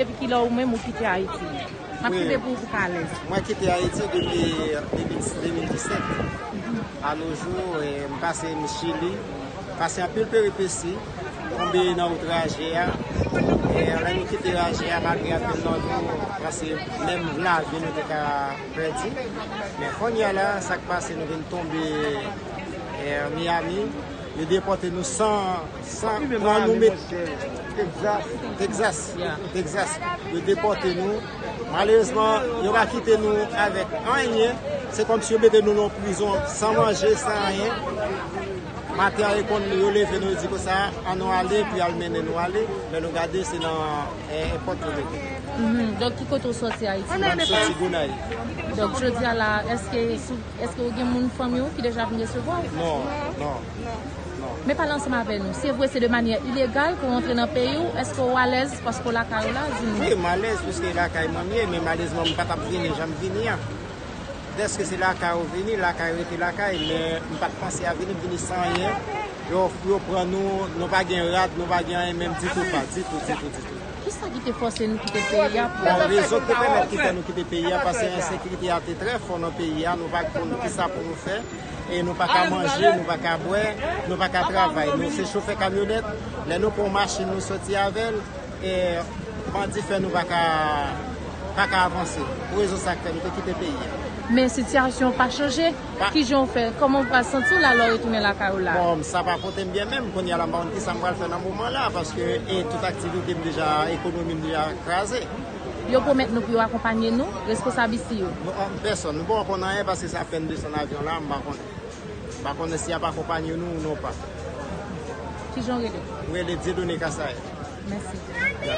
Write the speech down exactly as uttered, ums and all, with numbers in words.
Depi kilè ou menm ou kite Ayiti? M ap kite pou ou pou ka alèz. Mwen kite Ayiti depi de mil, de mil disèt. A nos jours, eh, m pase m Chili, pase anpil peripesi, tonbe nan wout raje a. Eh, lè nou kite raje a, malgre anpil nan nou, pase menm lavi nou te ka pèdi. Men kounye a la, sa k pase, nou vin tonbe, eh, Miami. Yo depòte nou san, san pran nou met Texas. Texas. Texas. Yo depòte nou. Malerezman, yo pa kite nou avèk anyen. Se kòmsi yo mete nou nan prizon san manje, san anyen. Maten an, yo konn, yo leve nou, yo di konsa, ann nou ale, epi y al mennen nou ale. Lè nou gade, se nan, eh, èpòt yo mete. Mhm. Donk, ki kote w sòti Ayiti? Mwen, m soti Gonayiv. Donk, jodi a la, èske sou Èske w gen moun fanmi w ki deja vin resevwa w? Non, non, non. Men pale ansanm avè nou. Se vre, se de manyè ilegal pou w rantre nan peyi w. Èske w alèz paske w lakay ou la? Di nou. Wi, m alèz, piske lakay mwen m ye, men malerezman, m pa t ap vini jan m vini an. Dèske se lakay ou vini, lakay rete lakay, men m pa t panse a vini, m vini san anyen. Yo, yo pran nou, nou pa gen rad, nou pa gen anyen menm ditou pa, ditou, ditou, ditou. Kisa ki te fòse nou kite peyi a pou... Bon, rezon ki te pèmèt ki fè nou kite peyi a, paske ensekirite a te trè fò nan peyi a, nou pa konn kisa pou nou fè, e nou pa ka manje, nou pa ka bwè, nou pa ka travay. Nou se chofè kamyonèt, lè nou pran yon machin, nou soti avè l, e bandi fè nou pa ka, pa ka avanse. Pou rezon sa k fè nou te kite peyi a. Men sitiyasyon pa chanje. Kijan w fè? Kòman w pral santi w la lè w retounen lakay ou la? Bon, sa pa pote m byen menm. Kounye a la, m pa konn kisa m pral fè nan moman la, paske, e, tout aktivite m deja, ekonomi m deja kraze. Yo pwomèt nou pou yo akonpanye nou, responsab isi yo? Nou, an pèsòn, nou poko konn anyen paske se apèn desann avyon la, m pa konnen. M pa konnen si y ap akonpanye nou ou non pa. Kijan w rele? M rele Dieudonné Kasaye. Mèsi. Ya.